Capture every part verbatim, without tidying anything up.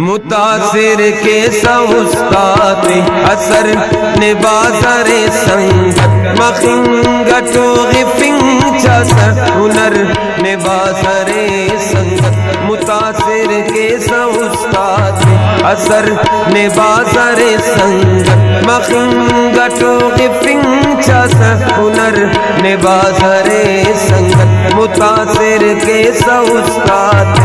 متاثر کیسہ استاد اثر نے بازار سنگت، مخنگ ٹوغفنگ چاسہ ہنر نے بازار سنگت۔ متاثر کیسہ استاد اثر نے بازار سنگت، مخنگ ٹوغفنگ چاسہ ہنر نے بازار سنگت۔ متاثر کیسہ استاد۔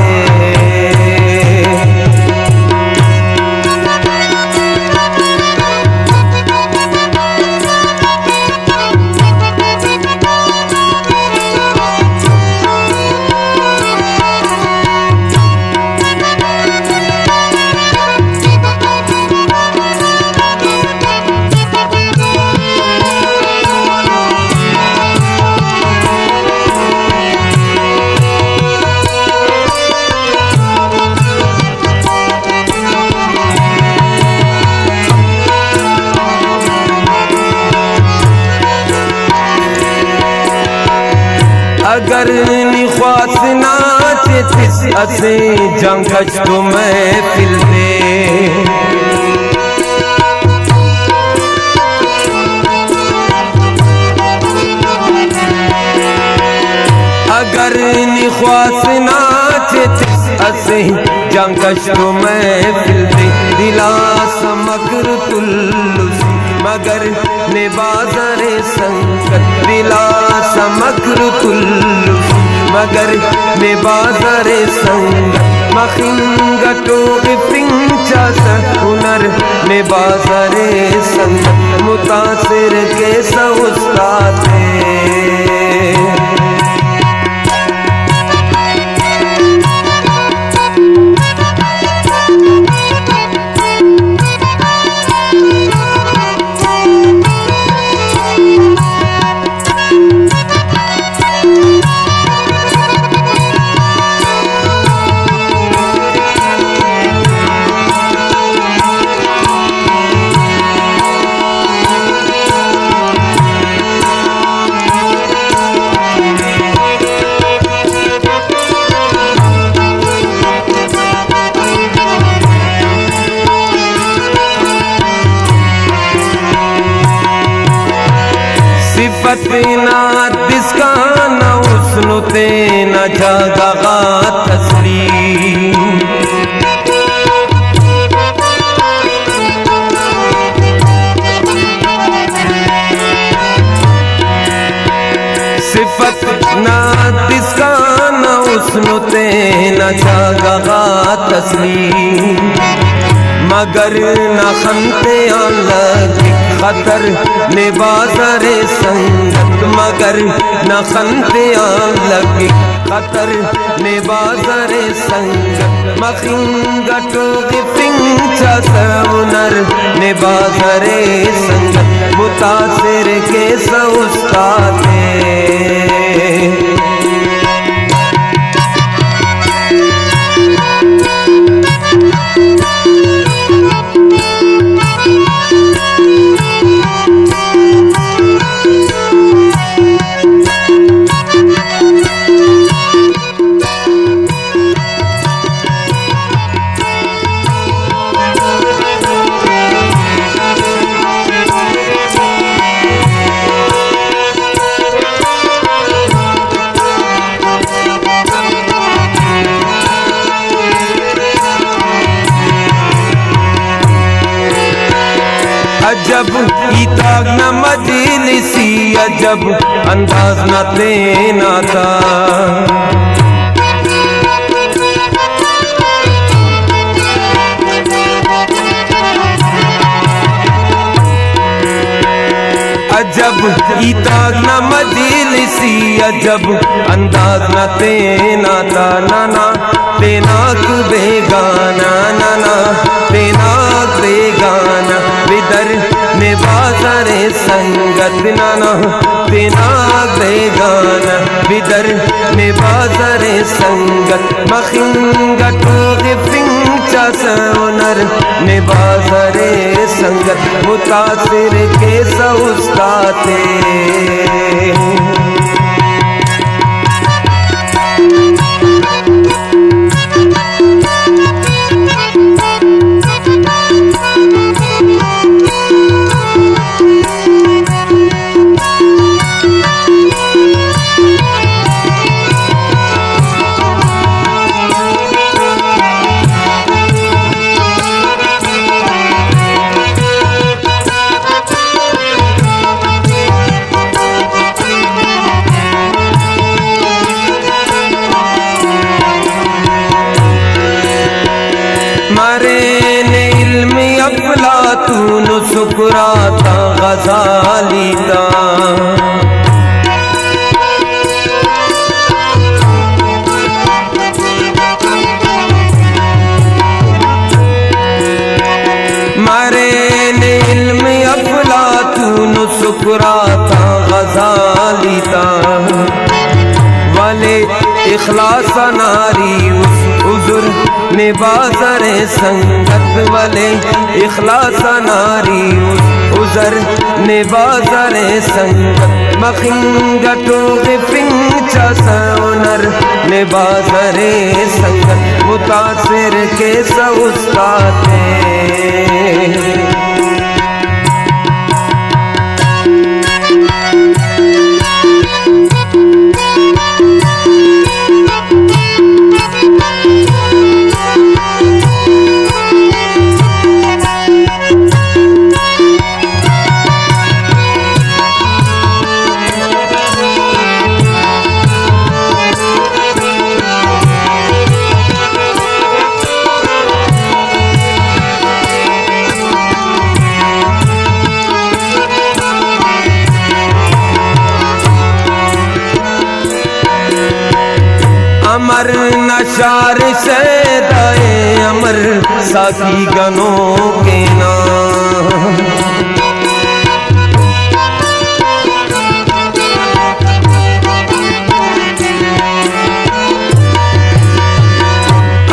اگر نی خواست ناچ تس اسے جان کش تو محفل تے۔ اگر نی خواست ناچ تس اسے جان کش تو محفل تے۔ دلا سمگر تلس مگر نے بازار سنگت، دلا سمگر تلس مگر نے بازار سنگت۔ مخنگ ٹوغفنگ چاسہ ہنر نے بازار سنگت۔ متاثر کیسہ استاد۔ صفت نا دسکان حسن تینا جاگہ غا تسلیم۔ صفت نا دسکان حسن تینا جاگہ غا تسلیم۔ مگر نا خن تیان لگک خطر نے بازار سنگت، مگر نا خن تیان لگک خطر نے بازار سنگت۔ مخنگ ٹوغفنگ چاسہ ہنر نے بازار سنگت۔ متاثر کیسہ استاد۔ عجب ہیتاک نا مجلسی، عجب انداز نا تینا تا۔ عجب ہیتاک نا مجلسی، عجب انداز نا تینا تا۔ ننا تیناک بیگانہ، ننا تیناک بیگانہ، بدر نے بازار سنگت۔ ننا تیناک بیگانہ، بدر نے بازار سنگت۔ مخنگ ٹوغفنگ چاسہ ہنر نے بازار سنگت۔ متاثر کیسہ استاد۔ راتا غزالی تا۔ مرین علم افلاطون و سقراط آ غزالی تا، ولے اخلاص ناری اس عذر نے بازرے سنگت، ولے اخلاص ناری اس عذر نے بازرے سنگت، مخنگ ٹوغفنگ چا سونر نے بازرے سنگت، متاثر کیسہ استاد تے۔ امر نشار شیدائے امر ساقی گنو کینا۔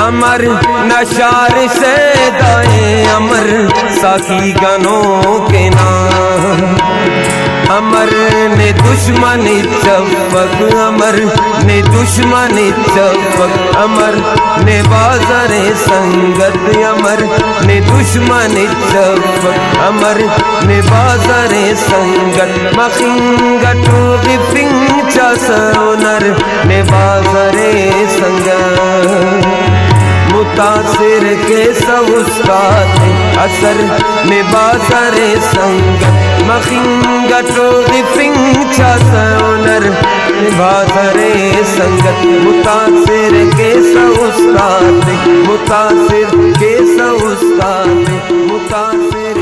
امر نشار شیدائے امر ساقی گنو کینا۔ امر نے دشمن چفک، امر نے دشمن چفک، امر نے بازرے سنگت، امر نے دشمن چفک، امر نے بازرے سنگت، مخنگ ٹوغفنگ چا سونر نے بازرے سنگت، متاثر کیسہ استاد اثر نے بازرے سنگت، مخنگ ٹوغفنگ چا سونر نے بازرے سنگت، متاثر کیسہ استاد، متاثر کیسہ استاد، متاثر